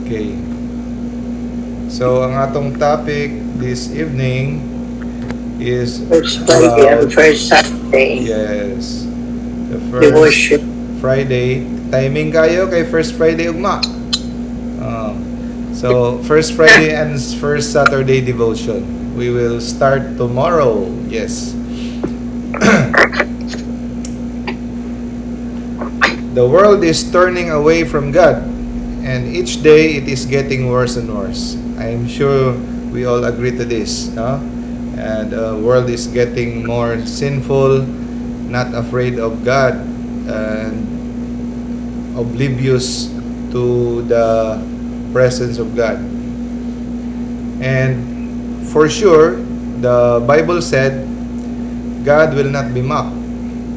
Okay. So, ang atong topic this evening is First Friday and about first Saturday. Yes, the first Devotion. Friday. Timing kaayo kay first Friday ugma. So, first Friday and first Saturday devotion. We will start tomorrow. Yes. The world is turning away from God, and each day it is getting worse and worse. I'm sure we all agree to this, no? And the world is getting more sinful, not afraid of God, and oblivious to the presence of God. And for sure, the Bible said, God will not be mocked.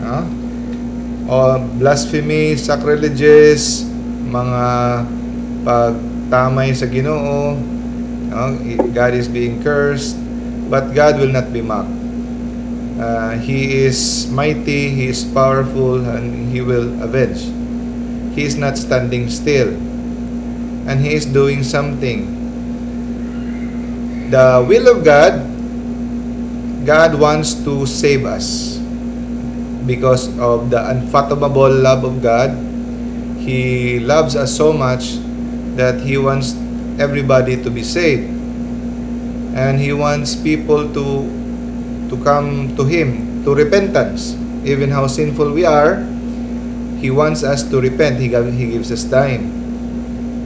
Huh? O blasphemy, sacrileges, mga pagtamay sa Ginoo, no? God is being cursed, but God will not be mocked. He is mighty, He is powerful, and He will avenge. He is not standing still, and He is doing something. The will of God, God wants to save us because of the unfathomable love of God. He loves us so much that He wants everybody to be saved. And He wants people to come to Him, to repentance. Even how sinful we are, He wants us to repent. He gives us time.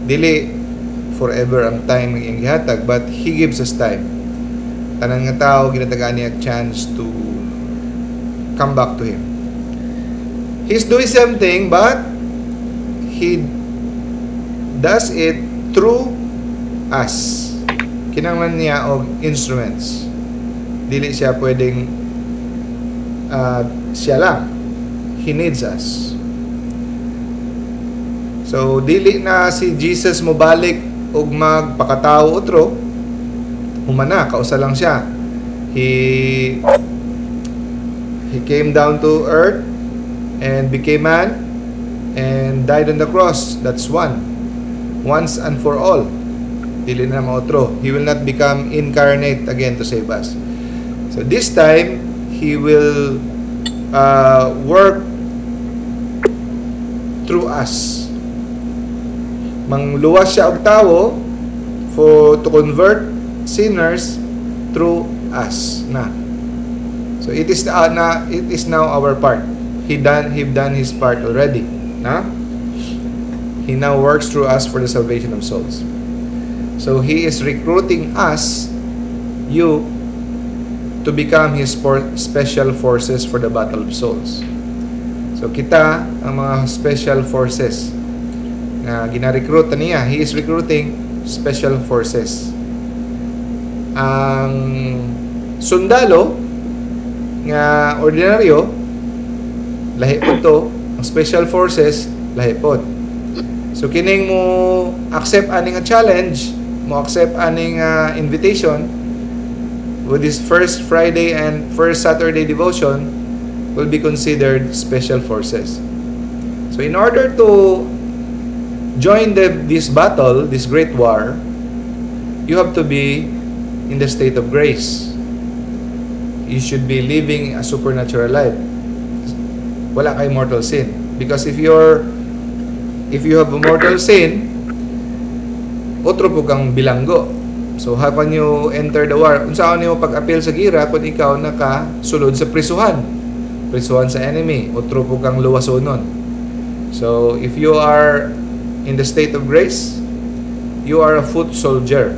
Dili forever ang time ang iyang gihatag, but He gives us time. Tanan nga tao ginatagaan niya chance to come back to Him. He's doing something, but He does it through us. Kinahanglan niya og instruments. Dili siya pwedeng siya lang. He needs us. So dili na si Jesus mobalik og magpakatao otro. Humana, kausa lang siya. He came down to earth and became man and died on the cross. That's one. Once and for all. Dili na maotro. He will not become incarnate again to save us. So this time, He will work through us. Mangluwas siya og tawo for to convert sinners through us na. So it is now our part. He done his part already. Na? He now works through us for the salvation of souls. So He is recruiting us, you, to become His special forces for the battle of souls. So kita ang mga special forces na gina-recruit na niya. He is recruiting special forces. Ang sundalo nga ordinaryo, lahi pod to. Ang special forces, lahi pod. So kining mo accept ani nga challenge, mo accept ani nga invitation with this first Friday and first Saturday devotion will be considered special forces. So in order to join this battle, this great war, you have to be in the state of grace. You should be living a supernatural life. Wala kay mortal sin. Because if you have a mortal sin, otro pod kang bilanggo. So how can you enter the war? Unsaon nimo pag-apil sa gira kung ikaw nakasulod sa prisuhan? Prisuhan sa enemy, otro pod kang luwasonon. So if you are in the state of grace, you are a foot soldier.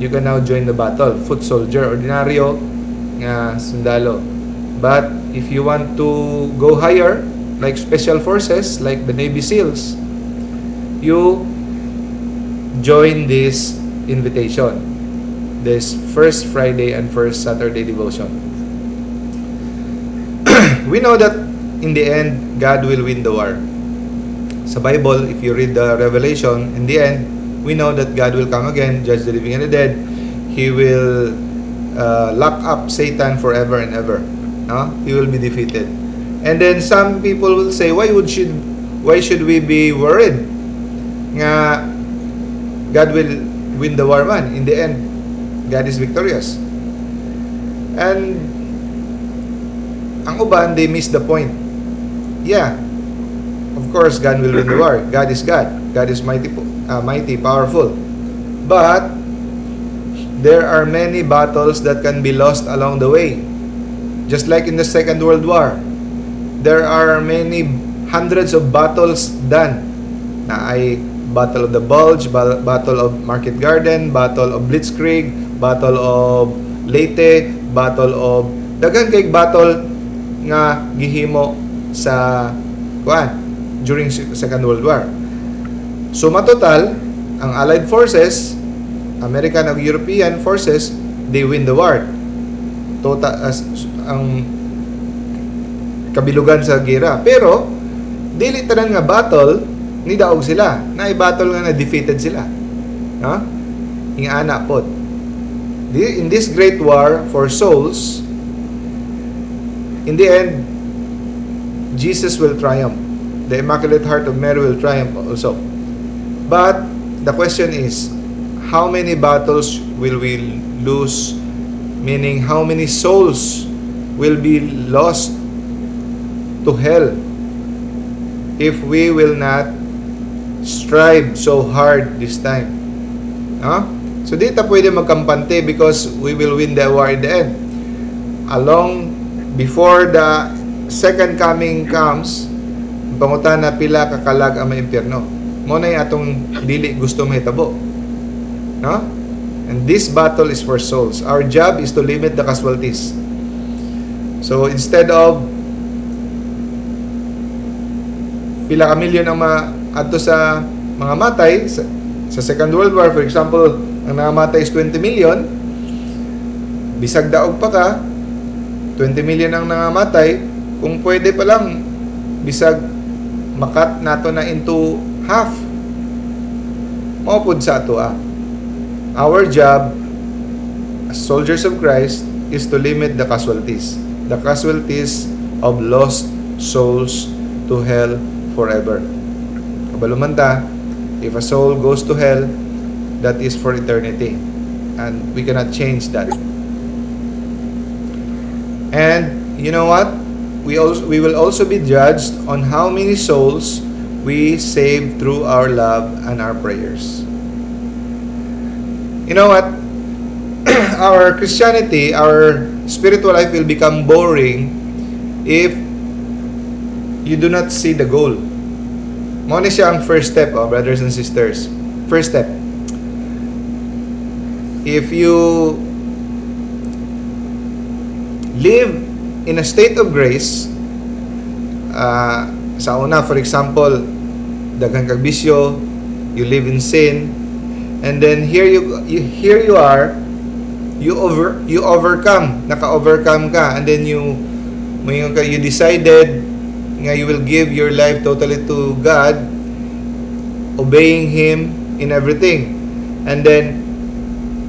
You can now join the battle. Foot soldier, ordinaryo nga sundalo. But if you want to go higher, like special forces, like the Navy SEALs, you join this invitation, this first Friday and first Saturday devotion. We know that in the end, God will win the war. Sa Bible, if you read the Revelation, in the end, we know that God will come again, judge the living and the dead. He will lock up Satan forever and ever. No? He will be defeated. And then some people will say, why should we be worried? Nga God will win the war man. In the end, God is victorious. And ang uban, they miss the point. Yeah, of course, God will win the war. God is God. God is mighty, mighty, powerful. But there are many battles that can be lost along the way. Just like in the Second World War, there are many hundreds of battles done. Naay Battle of the Bulge, Battle of Market Garden, Battle of Blitzkrieg, Battle of Leyte, Battle of daghan kay battle nga gihimo sa kuan during Second World War. Suma total, ang Allied forces, American ug European forces, they win the war. Total as ang kabilugan sa gira. Pero dili tanan nga battle nidaog sila. Naay battle nga na defeated sila. Ha? Ingana pod. In this great war for souls, in the end, Jesus will triumph. The Immaculate Heart of Mary will triumph also. But the question is, how many battles will we lose? Meaning, how many souls will be lost to hell if we will not strive so hard this time? No? So, di ta pwede magkampante because we will win the war in the end. Along before the second coming comes, pangutana, pila ka kalag ang maimpyerno. Mao na yung atong dili gusto mahitabo. No? And this battle is for souls. Our job is to limit the casualties. So instead of pila ka milyon ang adto sa mga matay sa Second World War, for example, ang nangamatay is 20 million, bisag daog pa ka, 20 million ang nangamatay, kung pwede pa lang bisag ma-cut nato na into half, mao pud sa ato ah. Our job as soldiers of Christ is to limit the casualties of lost souls to hell forever. Kabalo man ta, if a soul goes to hell, that is for eternity. And we cannot change that. And you know what? We will also be judged on how many souls we save through our love and our prayers. You know what? Our Christianity, our spiritual life will become boring if you do not see the goal. Mao ni siya ang first step, oh, brothers and sisters. First step. If you live in a state of grace, sa una, for example, daghan kag bisyo, you live in sin, and then here you are, you overcome, naka-overcome ka, and then you moingon ka, you decided nga you will give your life totally to God, obeying Him in everything. And then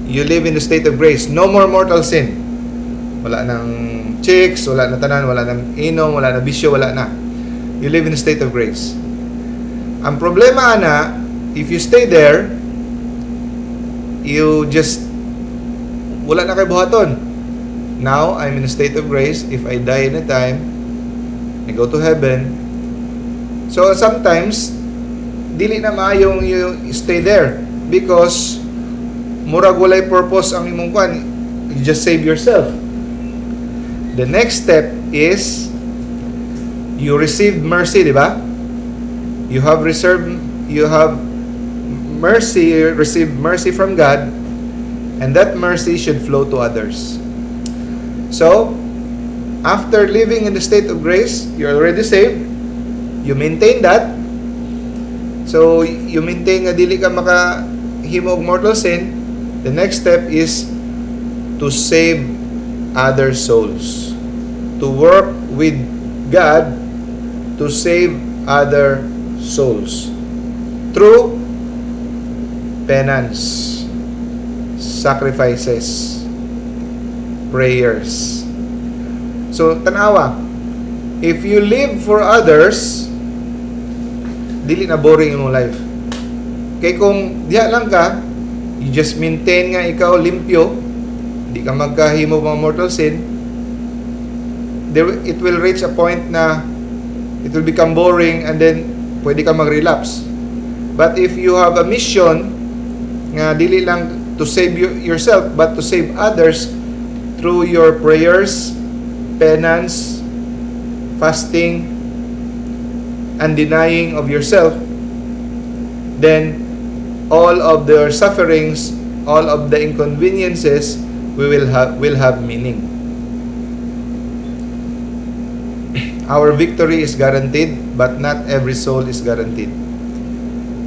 you live in the state of grace. No more mortal sin. Wala nang chicks, wala na tanan, wala nang inom, wala na bisyo, wala na. You live in the state of grace. Ang problema ana, if you stay there, you just wala na kay buhaton. Now, I'm in a state of grace. If I die anytime, I go to heaven. So, sometimes, dili na maayong you stay there because murag walay purpose ang imong kwan. You just save yourself. The next step is you received mercy, di ba? You have reserved, you have mercy, you received mercy from God, and that mercy should flow to others. So, after living in the state of grace, you're already saved. You maintain that. So, you maintain nga dili ka makahimo og mortal sin. The next step is to save other souls. To work with God to save other souls through penance, sacrifices, prayers. So, tanawa, if you live for others, dili na boring imong life. Kay kung diha lang ka, you just maintain nga ikaw limpyo, di ka magkahimo mga mortal sin, there, it will reach a point na it will become boring and then pwede ka mag-relapse. But if you have a mission nga dili lang to save yourself but to save others through your prayers, penance, fasting, and denying of yourself, then all of their sufferings, all of the inconveniences we will have meaning. Our victory is guaranteed, but not every soul is guaranteed.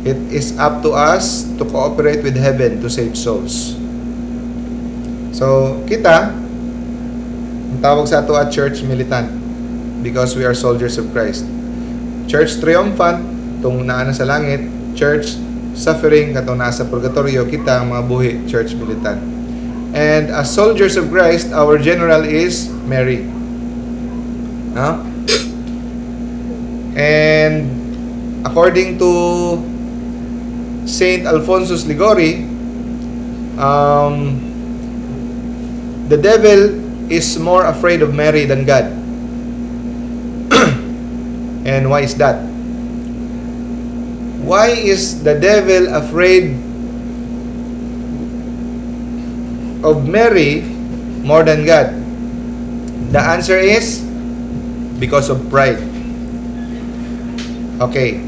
It is up to us to cooperate with heaven to save souls. So, kita, ang tawag sa ato at church militant because we are soldiers of Christ. Church triumphant, tung naa na sa langit, church suffering, katong nasa purgatorio, kita ang mga buhi, church militant. And as soldiers of Christ, our general is Mary. No? And according to Saint Alphonsus Liguori, the devil is more afraid of Mary than God. And why is that? Why is the devil afraid of Mary more than God? The answer is because of pride. Okay.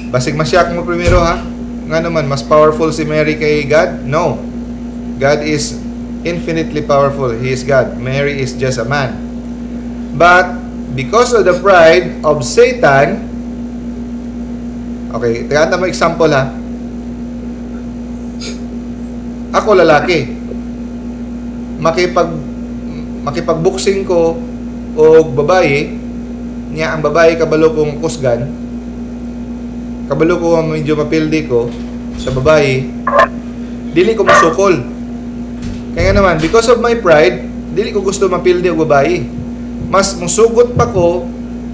Basig ma-shock mo primero, ha. Nga naman, mas powerful si Mary kay God? No. God is infinitely powerful. He is God. Mary is just a man. But because of the pride of Satan, okay, tagaan mo example, ha. Ako lalaki. Makipag-boxing ko og babae, niya ang babae kabalo kong kusgan, kabalo ko medyo mapildi ko sa babae, dili ko musukol. Kaya naman, because of my pride, dili ko gusto mapildi og babae. Mas musugot pa ko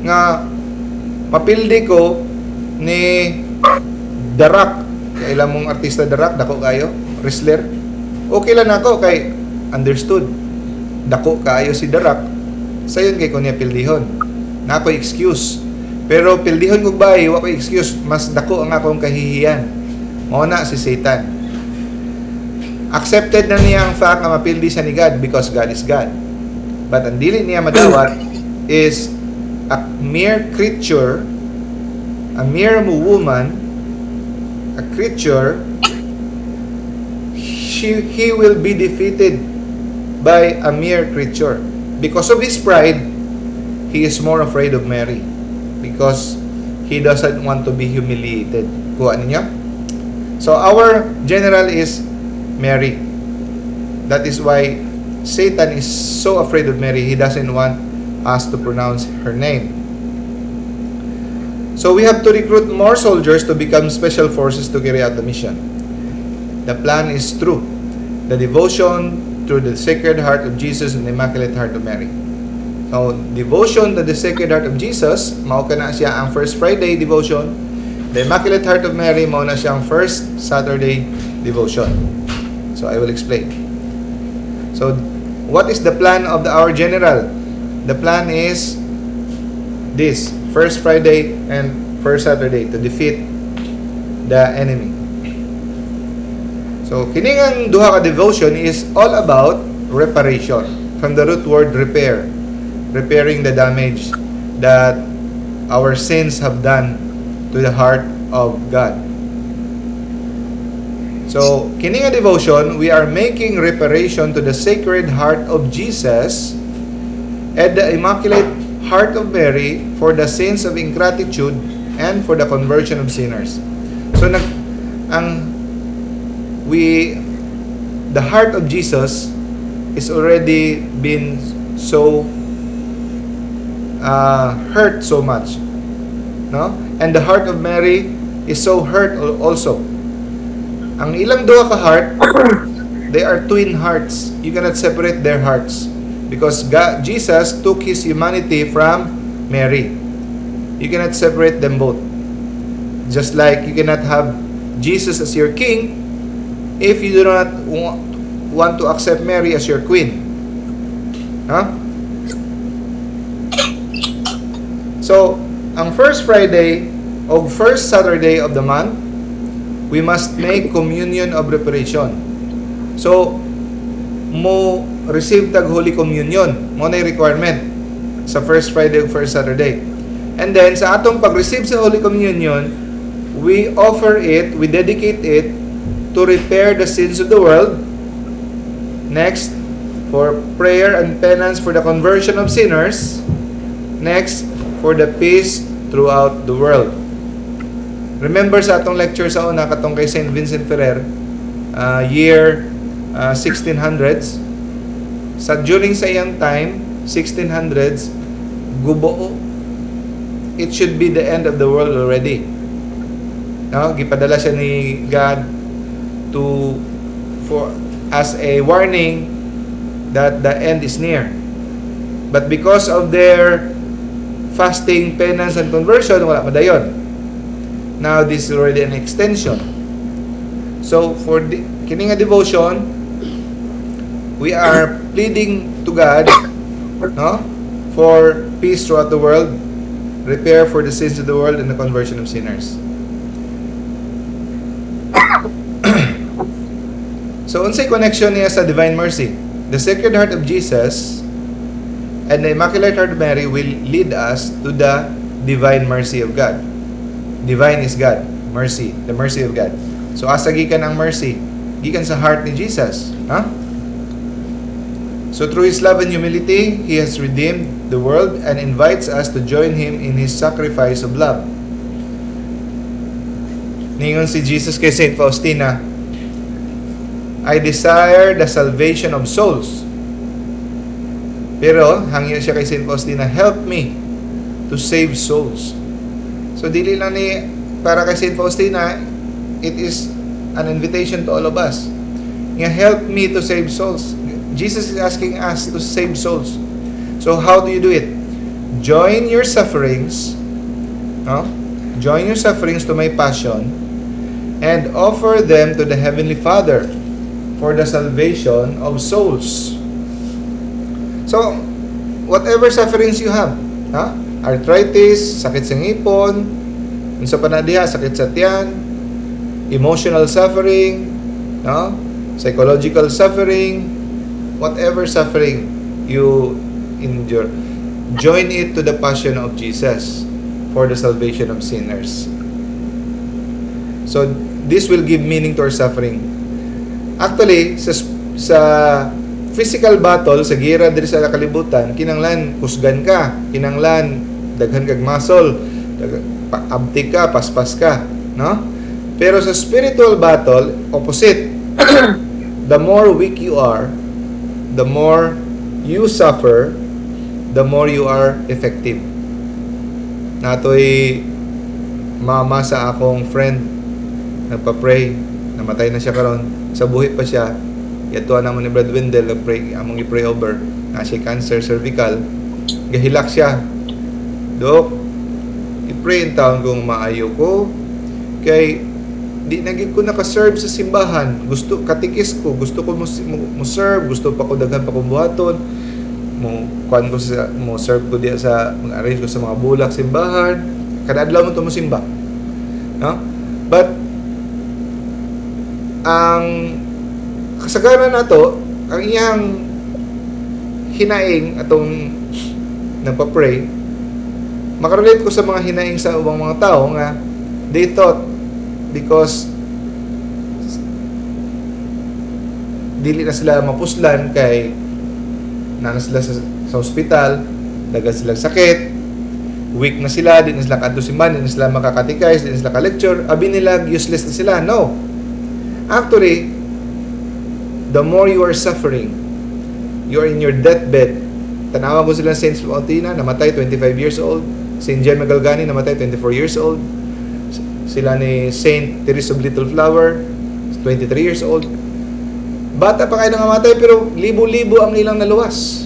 nga mapildi ko ni The Rock. Kay ilang mong artista The Rock, dako kayo, wrestler. Okay lang ako kay understood. Dako kaayo si The Rock. Sayon kay ko niya pildihon. Na ako excuse. Pero pildihon kog babae, wa ko excuse, mas dako ang akong kahihiyan. Mao na si Satan. Accepted na niya ang fact nga mapildi siya ni God because God is God. But ang dili niya madawat is a mere creature, a mere woman, a creature, he will be defeated by a mere creature. Because of his pride, he is more afraid of Mary because he doesn't want to be humiliated. Kuha ninyo? So our general is Mary. That is why Satan is so afraid of Mary. He doesn't want us to pronounce her name. So we have to recruit more soldiers to become special forces to carry out the mission. The plan is true. The devotion through the Sacred Heart of Jesus and the Immaculate Heart of Mary. So, devotion to the Sacred Heart of Jesus, mao kana siya ang First Friday devotion. The Immaculate Heart of Mary, mao na siya ang First Saturday devotion. So, I will explain. So, what is the plan of our general? The plan is this, First Friday and First Saturday, to defeat the enemy. So, kini ang duha ka devotion is all about reparation. From the root word "repair." Repairing the damage that our sins have done to the heart of God. So, kini nga devotion, we are making reparation to the Sacred Heart of Jesus and the Immaculate Heart of Mary for the sins of ingratitude and for the conversion of sinners. So, nag ang we the heart of Jesus is already been so hurt so much, no? And the heart of Mary is so hurt also. Ang ilang duha ka heart, they are twin hearts. You cannot separate their hearts because God, Jesus, took his humanity from Mary. You cannot separate them both, just like you cannot have Jesus as your king if you do not want to accept Mary as your queen. Huh? So, ang first Friday o first Saturday of the month, we must make communion of reparation. So, mo receive tag Holy Communion. Mao na yung requirement sa first Friday o first Saturday. And then, sa atong pag-receive sa Holy Communion, we offer it, we dedicate it to repair the sins of the world. Next, for prayer and penance for the conversion of sinners. Next, for the peace throughout the world. Remember sa atong lecture sa una katong kay Saint Vincent Ferrer, year 1600s, sa during sa iyang time, 1600s, gubo, it should be the end of the world already. No? Gipadala siya ni God to for as a warning that the end is near. But because of their fasting, penance, and conversion, wala pa dayon. Now, this is already an extension. So, for the, kini nga devotion, we are pleading to God, no, for peace throughout the world, repair for the sins of the world, and the conversion of sinners. So, unsay connection niya sa Divine Mercy? The Sacred Heart of Jesus and the Immaculate Heart of Mary will lead us to the Divine Mercy of God. Divine is God, mercy, the mercy of God. So asa gikan ang mercy? Gikan sa heart ni Jesus, ha? So through His love and humility, He has redeemed the world and invites us to join Him in His sacrifice of love. Ningon si Jesus kay Saint Faustina, "I desire the salvation of souls." Pero, hangyo siya kay Saint Faustina, "Help me to save souls." So, dili lang ni para kay Saint Faustina, it is an invitation to all of us. Nga, "Help me to save souls." Jesus is asking us to save souls. So, how do you do it? Join your sufferings, no? Join your sufferings to my passion and offer them to the Heavenly Father for the salvation of souls. So, whatever sufferings you have, ha? Arthritis, sakit sa ngipon, unsa pa na diha, sakit sa tiyan, emotional suffering, no? Psychological suffering, whatever suffering you endure, join it to the passion of Jesus for the salvation of sinners. So, this will give meaning to our suffering. Actually, sa physical battle, sa gira diri sa kalibutan, kinanglan kusgan ka, kinanglan daghan kag muscle, abtik ka, paspas ka, no? Pero sa spiritual battle, opposite. The more weak you are, the more you suffer, the more you are effective. Naa toy mama sa akong friend nagpa-pray, namatay na siya karon, sa buhi pa siya, yatuan namo ni Brad Wendell, nag-pray, among i-pray over, na siya cancer cervical, gahilak siya. "Dok, i-pray intawon kung maayo ko, kay di na gyud ko naka-serve sa simbahan. Gusto katikis ko, gusto ko mo serve, gusto pa ko daghan pa kong buhaton. Mo kuan ko sa mo serve ko diya sa mag-arrange ko sa mga bulak simbahan. Kada adlaw mo to mo simba." No? But ang kasagaran nato, ang iyang hinaing atong nagpa-pray, makarelate ko sa mga hinaing sa ubang mga tao nga they thought because dili na sila mapuslan kay na sila sa ospital, daghan silang sakit, weak na sila, di na sila kadto simbahan, di na sila makakatikay, di na sila ka-lecture, abi nila useless na sila. No. Actually, the more you are suffering, you are in your deathbed. Tanawa ko sila Saint Faustina, namatay 25 years old. Saint Gemma Galgani, namatay 24 years old. Sila ni Saint Teresa of Little Flower, 23 years old. Bata pa kayo nangamatay pero libo-libo ang ilang naluwas.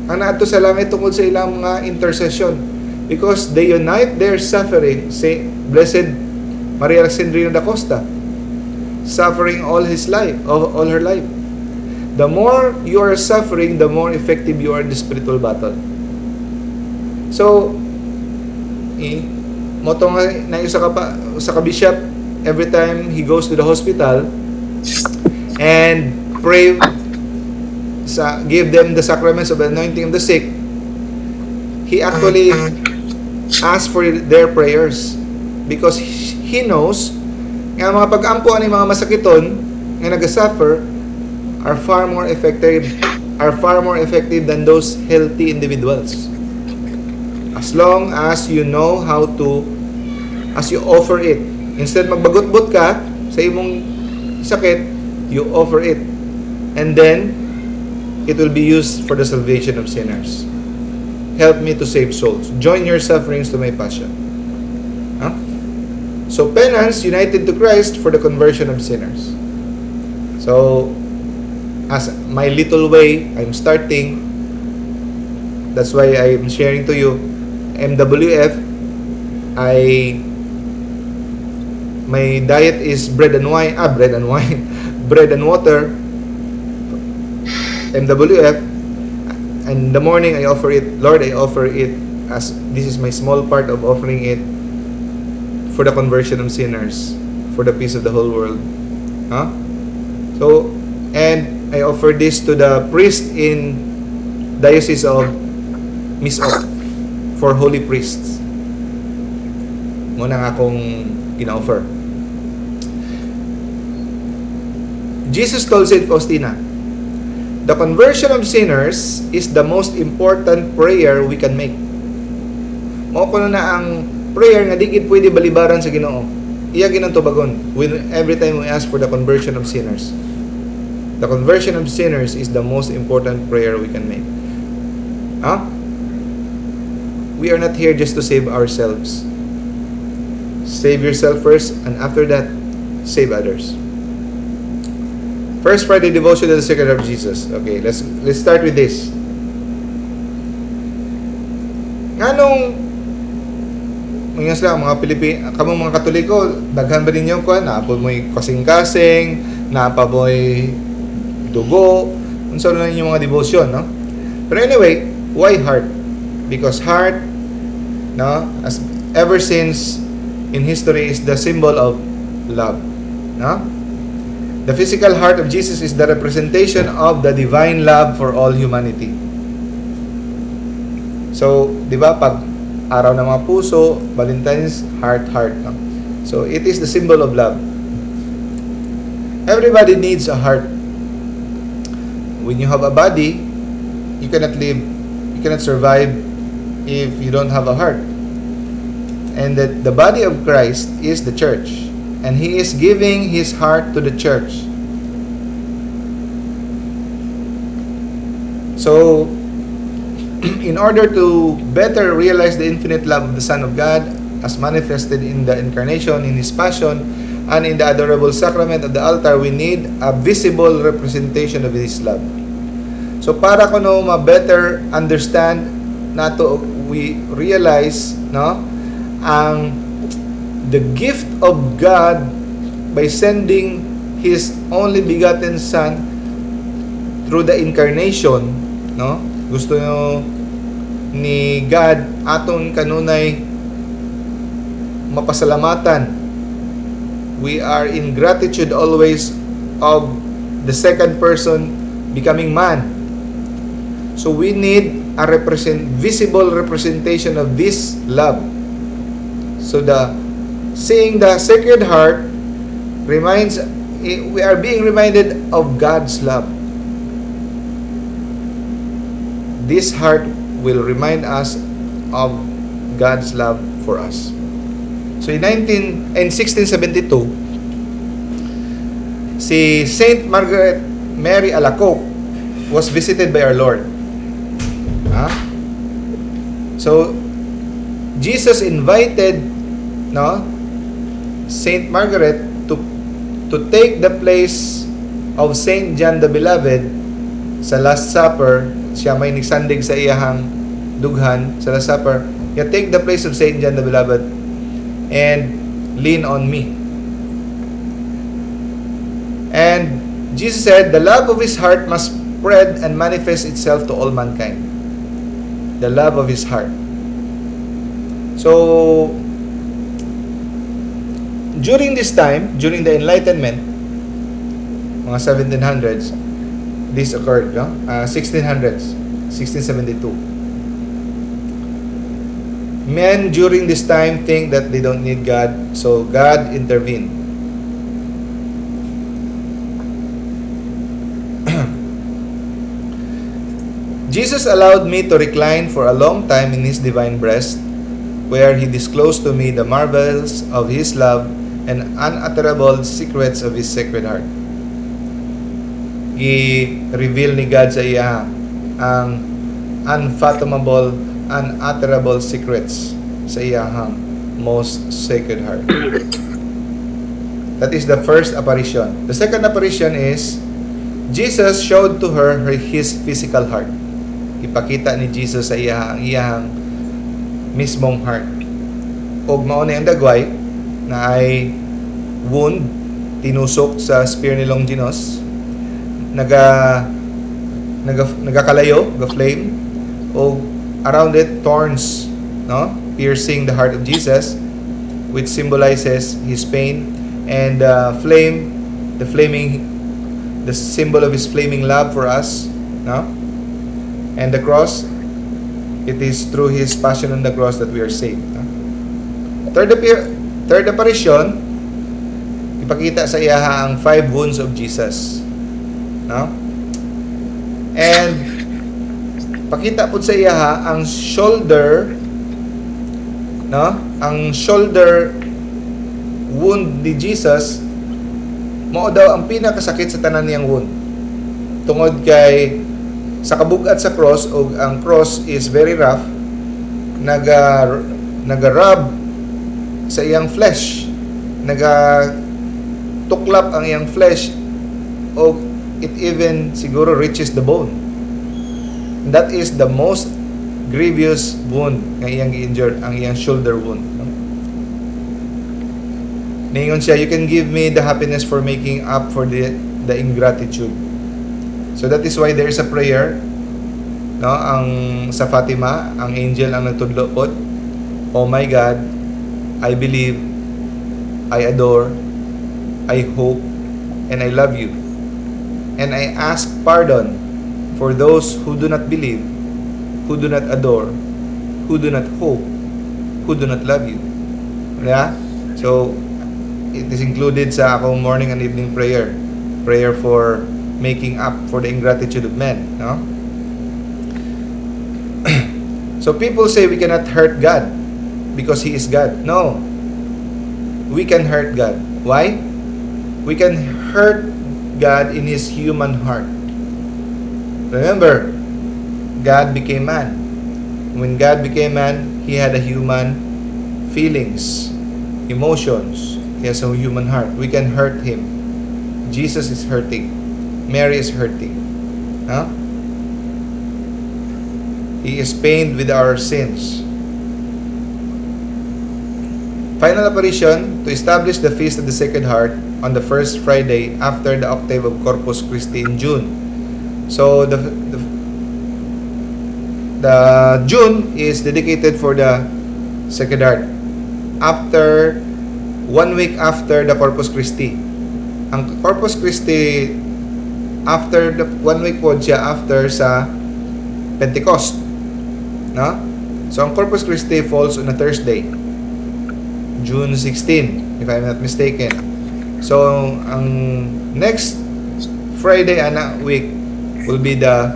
Ang naadto sa langit tungkol sa ilang mga intercession. Because they unite their suffering, say, Blessed Maria Alexandrina da Costa, suffering all his life, all her life. The more you are suffering, the more effective you are in the spiritual battle. So, mao to nga na usa ka bishop, every time he goes to the hospital and pray sa, give them the sacraments of anointing of the sick, he actually asks for their prayers because he knows nga mga pag-ampo ani mga masakiton nga nagasuffer are far more effective than those healthy individuals, as long as you know how to, as you offer it. Instead magbagot-bot ka sa imong sakit, you offer it and then it will be used for the salvation of sinners. Help me to save souls. Join your sufferings to my passion. Huh? So penance united to Christ for the conversion of sinners. So as my little way, I'm starting. That's why I'm sharing to you MWF. I my diet is bread and wine, bread and wine, bread and water. MWF. And the morning I offer it, "Lord, I offer it as this is my small part of offering it for the conversion of sinners, for the peace of the whole world." Huh? So, and I offer this to the priest in Diocese of Misok for holy priests. Mao na nga akong gina-offer. Jesus told Saint Faustina, "The conversion of sinners is the most important prayer we can make." Mao kuno na ang prayer nga di gid pwede balibaran sa Ginoo. Iya gyud nang tubagon when every time we ask for the conversion of sinners. The conversion of sinners is the most important prayer we can make. Huh? We are not here just to save ourselves. Save yourself first, and after that, save others. First Friday devotion to the Sacred Heart of Jesus. Okay, let's start with this. Nganong mga sila mga Pilipi kamong mga Katoliko, daghan ba ninyo kuan, naa pa mo'y kasing-kasing, naa pa mo'y dugo, unsa na inyong mga devotion, no? Pero anyway, why heart? Because heart, no, as ever since in history, is the symbol of love, no? The physical heart of Jesus is the representation of the divine love for all humanity. So, di ba, pag araw ng mga puso, Valentine's, heart, heart. No? So, it is the symbol of love. Everybody needs a heart. When you have a body, you cannot live, you cannot survive if you don't have a heart. And that the body of Christ is the church. And He is giving His heart to the church. So, in order to better realize the infinite love of the Son of God as manifested in the Incarnation, in His Passion, and in the adorable sacrament of the altar, we need a visible representation of His love. So, para kuno ma-better understand nato, we realize, no, ang the gift of God by sending His only begotten Son through the Incarnation, no? Gusto nyo ni God aton kanunay mapasalamatan. We are in gratitude always of the second person becoming man. So we need a represent visible representation of this love. So the seeing the Sacred Heart reminds, we are being reminded of God's love. This heart will remind us of God's love for us. So in 19 in 1672, si Saint Margaret Mary Alacoque was visited by our Lord. Ha? So Jesus invited, no, Saint Margaret to take the place of Saint John the Beloved sa Last Supper. Siya may nagsandig sa iyahang dughan sa Last Supper. Ya take the place of Saint John the Beloved and Lean on me. And Jesus said, the love of his heart must spread and manifest itself to all mankind. The love of his heart. So, during this time, during the Enlightenment, mga 1700s, this occurred, no? 1600s, 1672. Men during this time think that they don't need God, so God intervened. Jesus allowed me to recline for a long time in His divine breast, where He disclosed to me the marvels of His love and unutterable secrets of His Sacred Heart. Gi-reveal ni God sa iya ang unfathomable, unutterable secrets sa iyahang most sacred heart. That is the first apparition. The second apparition is Jesus showed to her his physical heart. Ipakita ni Jesus sa iya ang iyahang mismong heart. Og mao ni ang dagway na ay wound, tinusok sa spear ni Longinus, nagakalayo, ga flame, og around it thorns, no, piercing the heart of Jesus, which symbolizes his pain, and flame, the flaming, the symbol of his flaming love for us, no? And the cross, it is through his passion on the cross that we are saved. No? Third apparition, ipakita sa iya ang five wounds of Jesus. No? And pakita pud sa iya ang shoulder, no? Ang shoulder wound ni Jesus mao daw ang pinakasakit sa tanan niyang wound. Tungod kay sa kabugat sa cross, og ang cross is very rough, naga rub sa iyang flesh, naga tuklap ang iyang flesh, og it even siguro reaches the bone. That is the most grievous wound nga iyang gi-injured, ang iyang shoulder wound, no? Ningon siya, "You can give me the happiness for making up for the ingratitude." So that is why there is a prayer, no, ang sa Fatima, ang angel ang nagtudlo pod, "Oh my God, I believe, I adore, I hope, and I love you. And I ask pardon for those who do not believe, who do not adore, who do not hope, who do not love you." Yeah? So, it is included sa akong morning and evening prayer. Prayer for making up for the ingratitude of men. No? So people say we cannot hurt God because He is God. No. We can hurt God. Why? We can hurt God in His human heart. Remember, God became man. When God became man, He had a human feelings, emotions. He has a human heart. We can hurt Him. Jesus is hurting. Mary is hurting. Huh? He is pained with our sins. Final apparition, to establish the Feast of the Sacred Heart on the first Friday after the octave of Corpus Christi in June. So the June is dedicated for the Sacred Heart. After one week after the Corpus Christi. Ang Corpus Christi, after the one week po siya after sa Pentecost. No? So ang Corpus Christi falls on a Thursday. June 16, if I'm not mistaken. So ang next Friday ana week will be the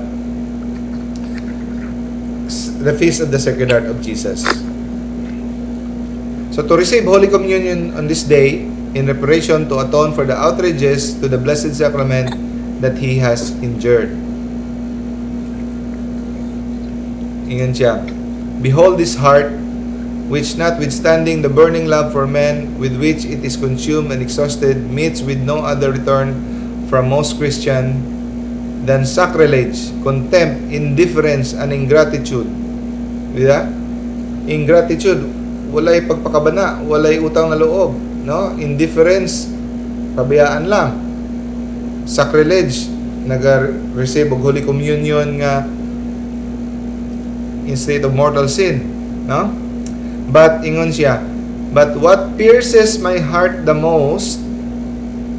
Feast of the Sacred Heart of Jesus. So to receive Holy Communion on this day in reparation to atone for the outrages to the Blessed Sacrament that he has endured. Ingon siya, "Behold this heart, which notwithstanding the burning love for men with which it is consumed and exhausted, meets with no other return from most Christian than sacrilege, contempt, indifference, and ingratitude." Di ba? Ingratitude, walay pagpakabana, walay utang na loob. no? Indifference, pabayaan lang. Sacrilege, naga-receive og Holy Communion nga in state of mortal sin, no? But ingon siya, "But what pierces my heart the most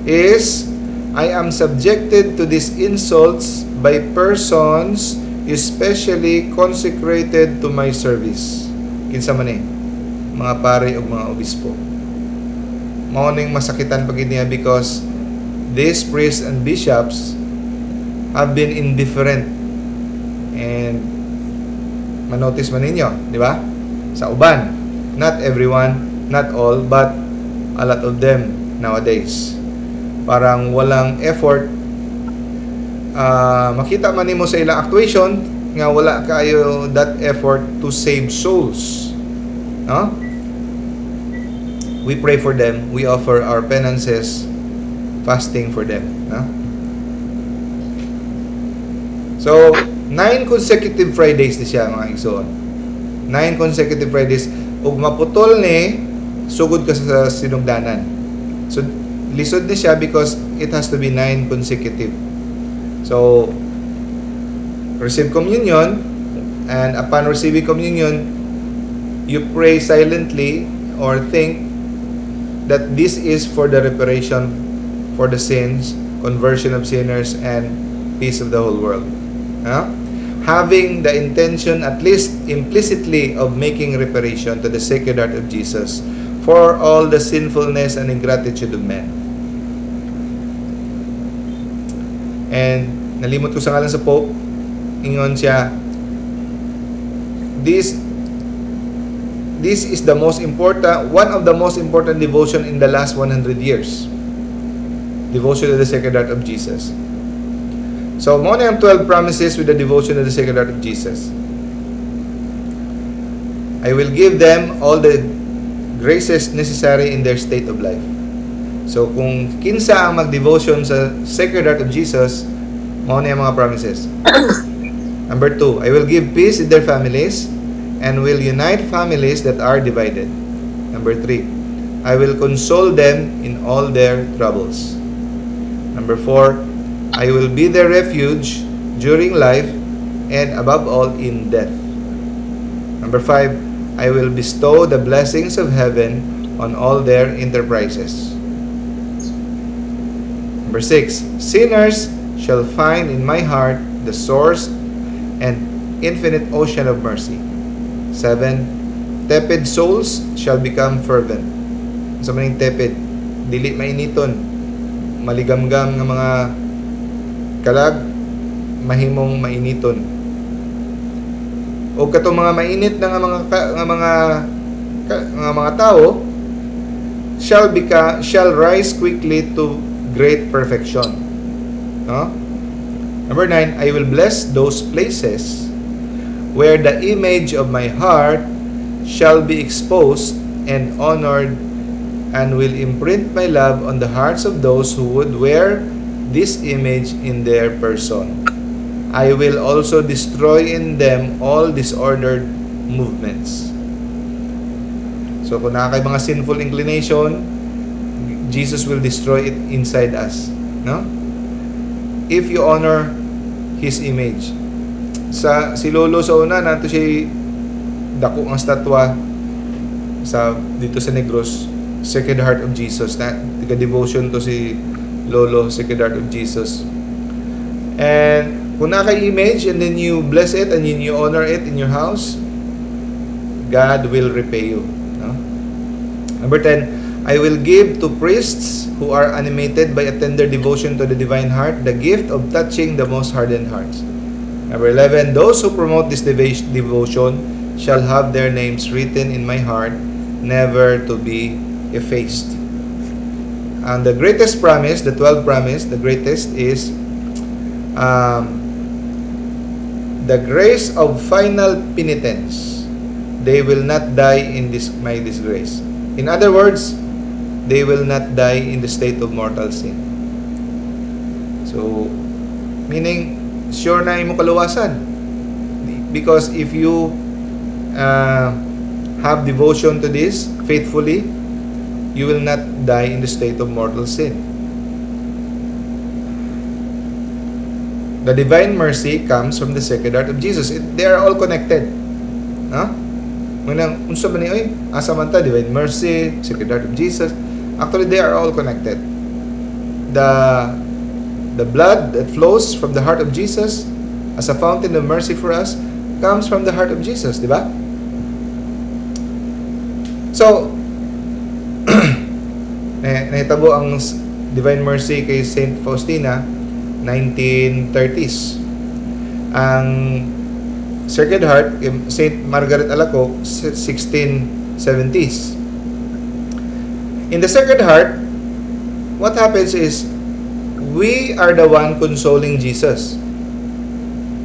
is I am subjected to these insults by persons especially consecrated to my service." Kinsa man eh? Mga pare ug mga obispo. Mao ning masakitan pa gid niya because these priests and bishops have been indifferent and manotice man ninyo, di ba? Sa uban, not everyone, not all, but a lot of them nowadays. Parang walang effort. Makita man nimo sa ilang actuation nga wala kayo that effort to save souls. No? We pray for them. We offer our penances, fasting for them. No? So, 9 consecutive Fridays ni siya, mga igsoon. 9 consecutive Fridays. Ug maputol ni, sugod ka sa sinugdanan. So, lisod ni siya because it has to be 9 consecutive. So, receive communion, and upon receiving communion, you pray silently or think that this is for the reparation for the sins, conversion of sinners, and peace of the whole world. Huh? Having the intention, at least implicitly, of making reparation to the Sacred Heart of Jesus for all the sinfulness and ingratitude of men. And nalimot ko sa ngalan sa Pope, ingon siya, this is the most important, one of the most important devotion in the last 100 years. Devotion to the Sacred Heart of Jesus. So, mao na ang 12 promises with the devotion to the Sacred Heart of Jesus. I will give them all the graces necessary in their state of life. So, kung kinsa ang mag-devotion sa Sacred Heart of Jesus, mao na ang mga promises. Number 2, I will give peace in their families and will unite families that are divided. Number 3, I will console them in all their troubles. Number 4, I will be their refuge during life and above all in death. Number 5, I will bestow the blessings of heaven on all their enterprises. Number 6, sinners shall find in my heart the source and infinite ocean of mercy. 7, tepid souls shall become fervent. Sa maning tepid, dili mainiton, maligamgam nga mga kalag, mahimong mainiton. O katong mga mainit na nga mga tao shall rise quickly to great perfection. No? Number 9, I will bless those places where the image of my heart shall be exposed and honored and will imprint my love on the hearts of those who would wear this image in their person. I will also destroy in them all disordered movements. So kung naa kay mga sinful inclination, Jesus will destroy it inside us, no? If you honor His image. Sa si Lolo sa una naa to siya dako ang statwa sa dito sa Negros, Sacred Heart of Jesus na tiga devotion to si Lolo, Sacred Heart of Jesus. And kung naa kay image and then you bless it and then you honor it in your house, God will repay you, no? Number 10, I will give to priests who are animated by a tender devotion to the Divine Heart the gift of touching the most hardened hearts. Number 11, those who promote this devotion shall have their names written in my heart, never to be effaced. And the greatest promise, the 12 promise, the greatest is the grace of final penitence. They will not die in this my disgrace. In other words, they will not die in the state of mortal sin. So, meaning, sure na imo kaluwasan. Because if you have devotion to this faithfully, you will not die in the state of mortal sin. The divine mercy comes from the Sacred Heart of Jesus. They are all connected. No? Nganong, unsa ba ni oy? Asa man ta divine mercy, Sacred Heart of Jesus? Actually, they are all connected. The blood that flows from the heart of Jesus as a fountain of mercy for us comes from the heart of Jesus, di ba? So, nahitabo ang Divine Mercy kay Saint Faustina 1930s. Ang Sacred Heart kay Saint Margaret Alacoque, 1670s. In the Sacred Heart, what happens is we are the one consoling Jesus.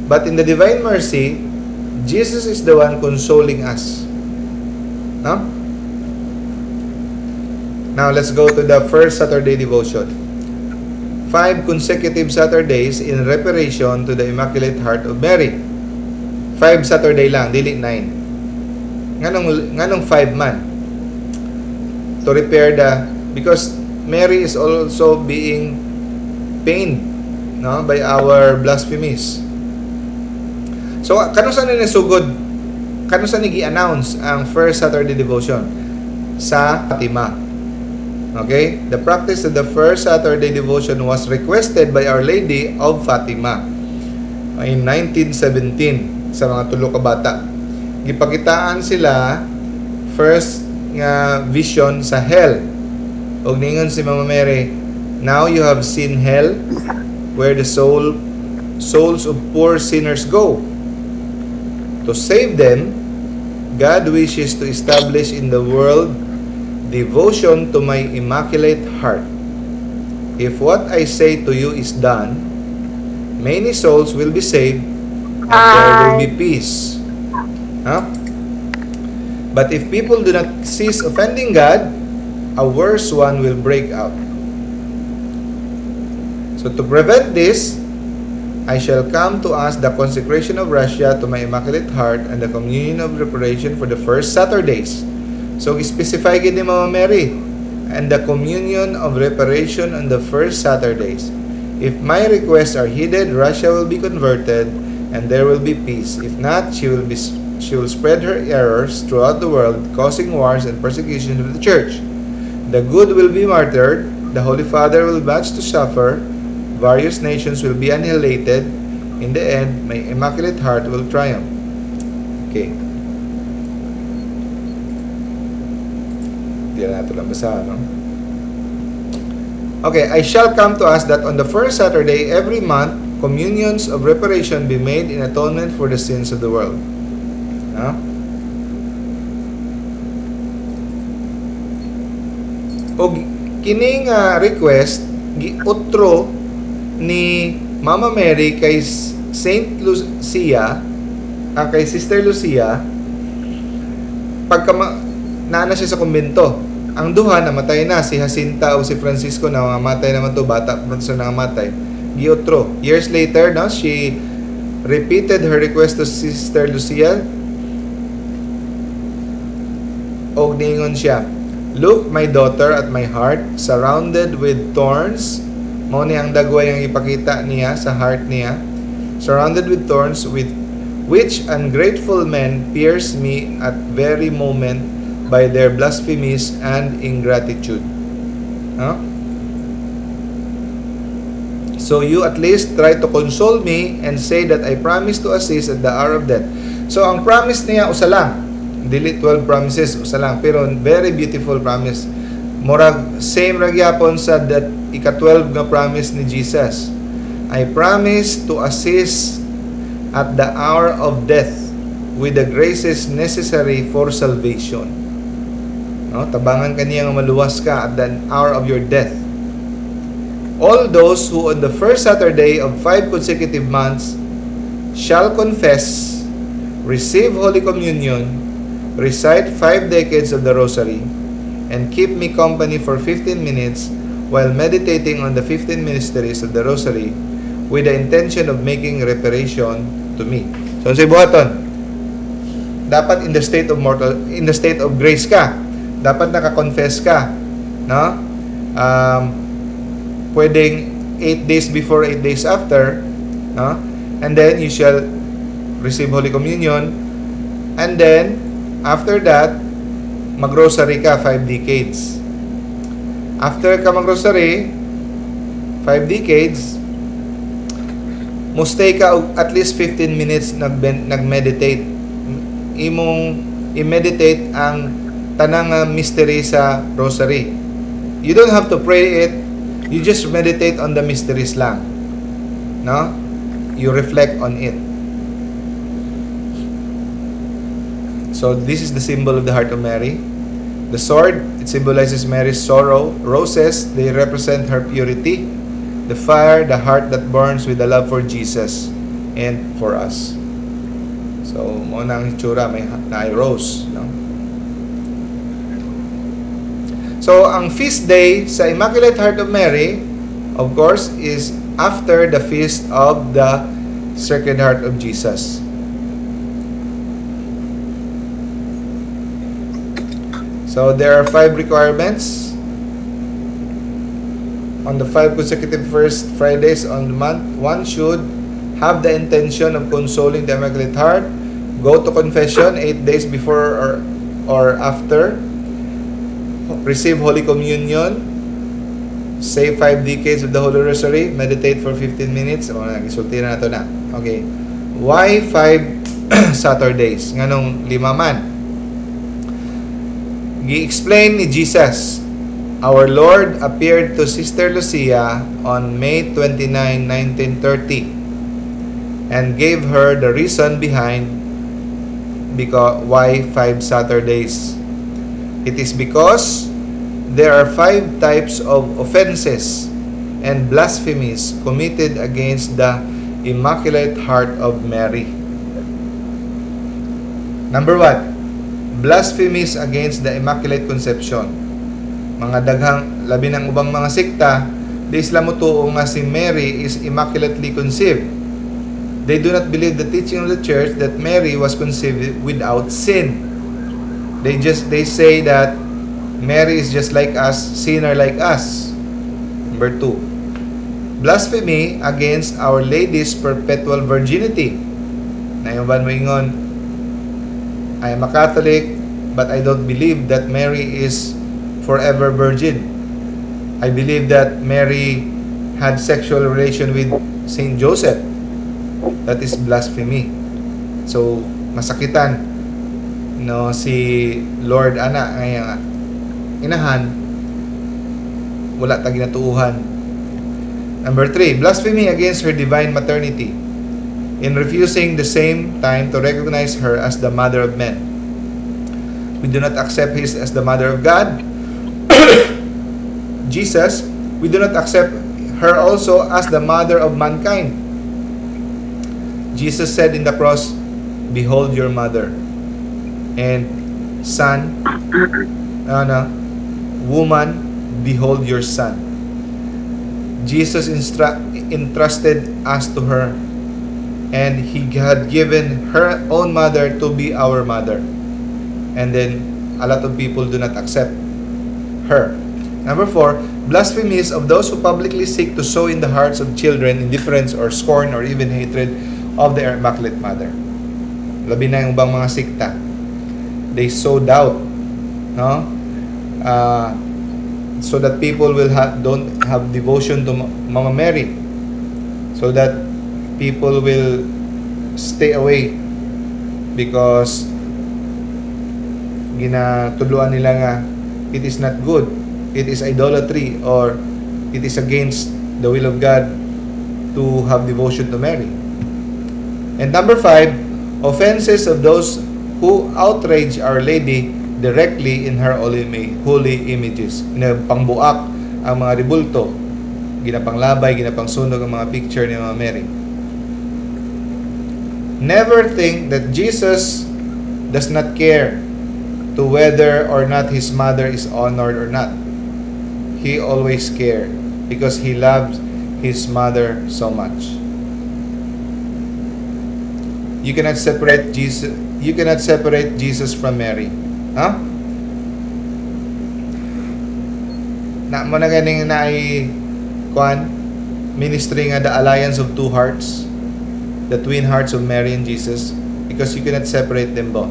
But in the Divine Mercy, Jesus is the one consoling us. No? Now, let's go to the first Saturday devotion. Five consecutive Saturdays in reparation to the Immaculate Heart of Mary. 5 Saturday lang, dili 9. Nganong 5 man? To repair the, because Mary is also being pained, no, by our blasphemies. So kanus-a ni nasugod, kanus-a ni gi-announce ang first Saturday devotion? Sa Fatima. Okay? The practice of the first Saturday devotion was requested by Our Lady of Fatima in 1917 sa mga tulo ka bata. Gipakitaan sila first nga vision sa hell. Og ningon si Mama Mary, "Now you have seen hell, where the souls of poor sinners go. To save them, God wishes to establish in the world devotion to my Immaculate Heart. If what I say to you is done, many souls will be saved and there will be peace." Huh? "But if people do not cease offending God, a worse one will break out. So to prevent this, I shall come to ask the consecration of Russia to my Immaculate Heart and the communion of reparation for the first Saturdays." So, specify gid ni Mama Mary, "and the communion of reparation on the first Saturdays. If my requests are heeded, Russia will be converted and there will be peace. If not, she will spread her errors throughout the world, causing wars and persecution of the church. The good will be martyred, the Holy Father will much to suffer, various nations will be annihilated. In the end, my Immaculate Heart will triumph." Okay. Hindi na natin lang basa, no? Okay, "I shall come to ask that on the first Saturday every month, communions of reparation be made in atonement for the sins of the world." No? Og kining request giutro ni Mama Mary kay Saint Lucia, kay Sister Lucia, pagka naana siya sa kumbento. Ang duha namatay na, si Jacinta o si Francisco na namatay naman to, bata pa to sa nangamatay. Giutro. Years later, no, she repeated her request to Sister Lucia og ningon siya, "Look, my daughter, at my heart, surrounded with thorns." Mao ni ang dagway ang ipakita niya sa heart niya. "Surrounded with thorns, with which ungrateful men pierce me at very moment by their blasphemies and ingratitude. Huh? So you at least try to console me and say that I promise to assist at the hour of death." So ang promise niya usa lang. Dili 12 promises, usa lang, pero very beautiful promise. Murag same ra gyapon sa that ika-12 nga promise ni Jesus. "I promise to assist at the hour of death with the graces necessary for salvation." No, tabangan ka niya nga maluwas ka at the hour of your death. "All those who on the first Saturday of 5 consecutive months shall confess, receive Holy Communion, recite 5 decades of the Rosary, and keep me company for 15 minutes while meditating on the 15 mysteries of the Rosary with the intention of making reparation to me." So, unsay buhaton? Dapat in the state of mortal, in the state of grace ka. Dapat naka-confess ka. No? Pwedeng 8 days before, 8 days after, no? And then you shall receive Holy Communion. And then after that, magrosary ka 5 decades. After ka magrosary 5 decades, mo stay ka og at least 15 minutes nag-meditate. Imong i-meditate ang tanang nga mystery sa rosary. You don't have to pray it. You just meditate on the mysteries lang. No? You reflect on it. So this is the symbol of the Heart of Mary. The sword, it symbolizes Mary's sorrow. Roses, they represent her purity. The fire, the heart that burns with the love for Jesus and for us. So, mao na ang itsura, may naay rose, no? So, ang feast day sa Immaculate Heart of Mary, of course, is after the feast of the Sacred Heart of Jesus. So, there are five requirements. On the five consecutive first Fridays on the month, one should have the intention of consoling the Immaculate Heart, go to confession 8 days before or after, receive Holy Communion, say five decades of the Holy Rosary, meditate for 15 minutes. O, nagisulti na nato na. Okay. Why five Saturdays? Nganong lima man? Gi-explain ni Jesus. Our Lord appeared to Sister Lucia on May 29, 1930 and gave her the reason behind because why five Saturdays. It is because there are five types of offenses and blasphemies committed against the Immaculate Heart of Mary. Number one, blasphemies against the Immaculate Conception. Mga daghang labi ng ubang mga sekta, di sila motuo nga si Mary is immaculately conceived. They do not believe the teaching of the Church that Mary was conceived without sin. They say that Mary is just like us, sinner like us. Number two, blasphemy against Our Lady's perpetual virginity. Naay uban moingon, "I am a Catholic, but I don't believe that Mary is forever virgin. I believe that Mary had sexual relation with Saint Joseph." That is blasphemy. So, masakitan, no, si Lord ana nga inahan wala ta ginatuuhan. Number three, blasphemy against her divine maternity in refusing the same time to recognize her as the mother of men. We do not accept his as the mother of God, Jesus. We do not accept her also as the mother of mankind. Jesus said in the cross, "Behold your mother." And son, ano, "Woman, behold your son." Jesus entrusted us to her and he had given her own mother to be our mother. And then a lot of people do not accept her. Number four, blasphemies of those who publicly seek to sow in the hearts of children indifference or scorn or even hatred of their Immaculate Mother. Labi na yung ubang mga sikta. They sow doubt, no? So that people will don't have devotion to Mama Mary. So that people will stay away because ginatudloan nila nga it is not good, it is idolatry, or it is against the will of God to have devotion to Mary. And number five, offenses of those who outrage Our Lady directly in her holy images. Pangbuak ang mga rebulto, ginapanglabay, ginapangsunog ang mga picture ni Mama Mary. Never think that Jesus does not care to whether or not his mother is honored or not. He always cared because he loves his mother so much. You cannot separate Jesus you cannot separate Jesus from Mary. Huh? Na mo na ganing na ay kuan ministry nga, the Alliance of Two Hearts, the twin hearts of Mary and Jesus, because you cannot separate them both.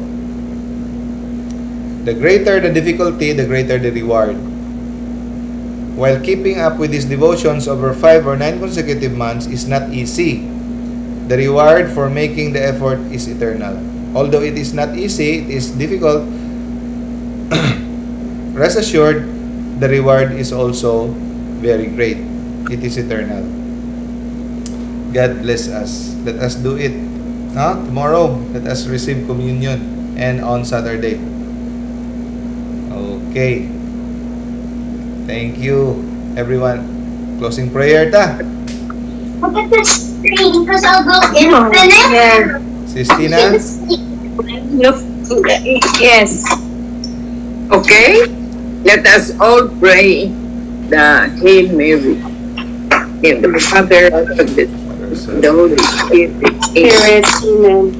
The greater the difficulty, the greater the reward. While keeping up with these devotions over 5 or 9 consecutive months is not easy, the reward for making the effort is eternal. Although it is not easy, it is difficult, rest assured, the reward is also very great. It is eternal. God bless us. Let us do it. No? Tomorrow, let us receive communion and on Saturday. Okay. Thank you, everyone. Closing prayer ta. Look at the screen because I'll go infinite. Yeah. Sis Tina? Look, yes. Okay? Let us all pray the Hail Mary. In the Father, of the Holy Spirit. Amen. Spirit, amen.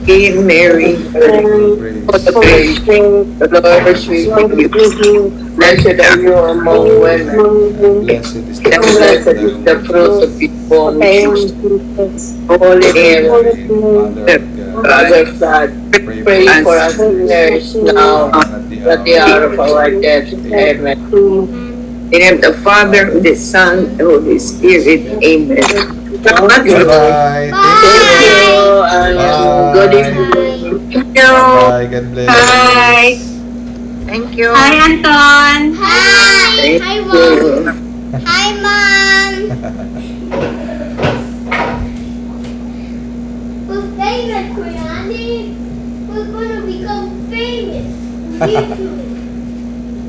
Hail Mary, Mary, full of full grace, of grace, the Lord is with Lord you. is with you. Blessed are you among women. Among women, Blessed is the And blessed is the fruit of your womb, I am Jesus. Jesus. Holy Mary, Holy Mary, Mother of God, Mother of God, pray pray for for us sinners now at the at the hour of our death. Amen. In the name of the Father, the Son, the Holy Spirit. Amen. Bye-bye. Thank you, and Bye. good evening. Thank you. Bye. God bless. Bye. Thank you. Hi, Anton. Hi. Thank Hi, Mom. you. Hi, Mom. We're famous, Kuya. We're gonna become famous. YouTube.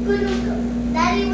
Gonna go. Daddy,